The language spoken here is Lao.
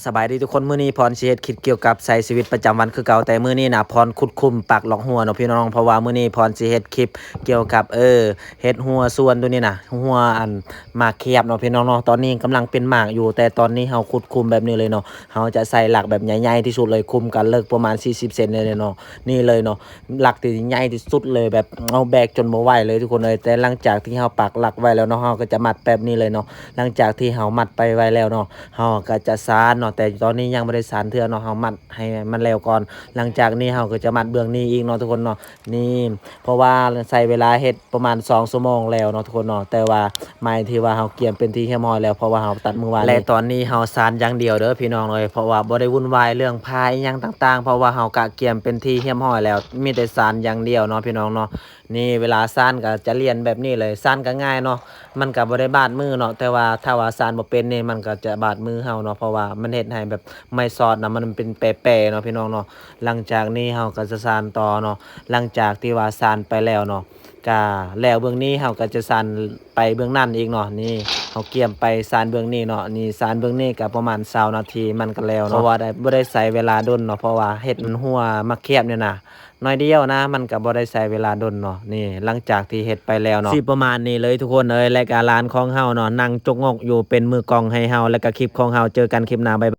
ສະບາຍດີທຸກຄົນ ມື້ນີ້ພອນຊິເຮັດຄລິບກ່ຽວກັບໃຊ້ຊີວິດປະຈຳວັນຄືເກົ່າ ແຕ່ມື້ນີ້ນະ ພອນຂຸດຂຸມປັກລອກຮົ້ວເນາະພີ່ນ້ອງ ເພາະວ່າມື້ນີ້ພອນຊິເຮັດຄລິບກ່ຽວກັບ ເອີ ເຮັດຮົ້ວສວນໂຕນີ້ນະ ຮົ້ວອັນໝາກແຄບເນາະພີ່ນ້ອງເນາະ. ຕອນນີ້ກຳລັງເປັນໝາກຢູ່ ແຕ່ຕອນນີ້ເຮົາຂຸດຂຸມແບບນີ້ເລີຍເນາະ ເຮົາຈະໃສ່ຫຼັກແບບໃຫຍ່ໆທີ່ສຸດເລີຍ ຂຸມກັນເລິກປະມານສີ່ສິບເຊັນເລີຍເນາະ ນີ້ເລີຍເນາະ. ຫຼັກທີ່ໃຫຍ່ທີ່ສຸດເລີຍ ແບບເຮົາແບກຈົນບໍ່ໄຫວເລີຍທຸກຄົນເອີຍ. ແຕ່ຫຼັງຈາກທີ່ເຮົາປັກຫຼັກໄວ້ແລ້ວເນາະ ເຮົາກໍຈະມັດແບບນີ້ເລີຍເນາະ. ຫຼັງຈາກທີ່ເຮົາມັດໄປໄວ້ແລ້ວເນາະ ເຮົາກໍຈະສານເນາະ ແຕ່ຕອນນີ້ຍັງບໍ່ໄດ້ສານເທື່ອເນາະ ເຮົາມັດໃຫ້ມັນແລ້ວກ່ອນ. ຫຼັງຈາກນີ້ເຮົາກໍຈະມັດເບື້ອງນີ້ອີກເນາະທຸກຄົນເນາະ ນີ້ ເພາະວ່າໃຊ້ເວລາເຮັດປະມານສອງຊົ່ວໂມງແລ້ວເນາະທຸກຄົນເນາະ ແຕ່ວ່າໄມ້ທີ່ວ່າເຮົາກຽມເປັນທີ່ຮຽບຮ້ອຍແລ້ວ ເພາະວ່າເຮົາຕັດມື້ວານນີ້ ແລະຕອນນີ້ເຮົາສານຢ່າງດຽວເດີພີ່ນ້ອງເອີຍ ເພາະວ່າບໍ່ໄດ້ວຸ່ນວາຍເລື່ອງຜ້າອີ່ຫຍັງຕ່າງໆ ເພາະວ່າເຮົາກະກຽມເປັນທີ່ຮຽບຮ້ອຍແລ້ວ ມີແຕ່ສານຢ່າງດຽວເນາະພີ່ນ້ອງເນາະ. ນີ້ເວລາສານກໍຈະລຽນແບບນີ້ເລີຍ ສານກໍງ່າຍເນາະ ມັນກໍບໍ່ໄດ້ບາດມືເນາະ ແຕ່ວ່າຖ້າວ່າສານບໍ່ເປັນນີ້ ມັນກໍຈະບາດມືເຮົາເນາະ ເພາະວ່າມັນເຮັດໃຫ້ແບບໄມ້ຊອດນະ ມັນເປັນແປໆເນາະພີ່ນ້ອງເນາະ. ຫຼັງຈາກນີ້ເຮົາກໍຈະສານຕໍ່ເນາະ ຫຼັງຈາກທີ່ວ່າສານໄປແລ້ວເນາະ ກະແລ້ວເບື້ອງນີ້ເຮົາກໍຈະສານໄປເບື້ອງນັ້ນອີກເນາະ. ນີ້ເຮົາກຽມໄປສານເບື້ອງນີ້ເນາະ ນີ້ສານເບື້ອງນີ້ກໍປະມານຊາວນາທີມັນກໍແລ້ວເນາະ ເພາະວ່າໄດ້ ບໍ່ໄດ້ໃຊ້ເວລາດົນເນາະ ເພາະວ່າເຮັດຮົ້ວໝາກແຄບນີ້ນະ ໜ້ອຍດຽວນະ ມັນກໍບໍ່ໄດ້ໃຊ້ເວລາດົນເນາະ. ນີ້ຫຼັງຈາກທີ່ເຮັດໄປແລ້ວເນາະ ຊິປະມານນີ້ເລີຍທຸກຄົນເອີຍ ແລະກະຫຼານຂອງເຮົາເນາະ ນັ່ງຈົກງົກຢູ່ເປັນມືກ້ອງໃຫ້ເຮົາ ແລະກະຄລິບຂອງເຮົາ ເຈີກັນຄລິບໜ້າ ບາຍບາຍ.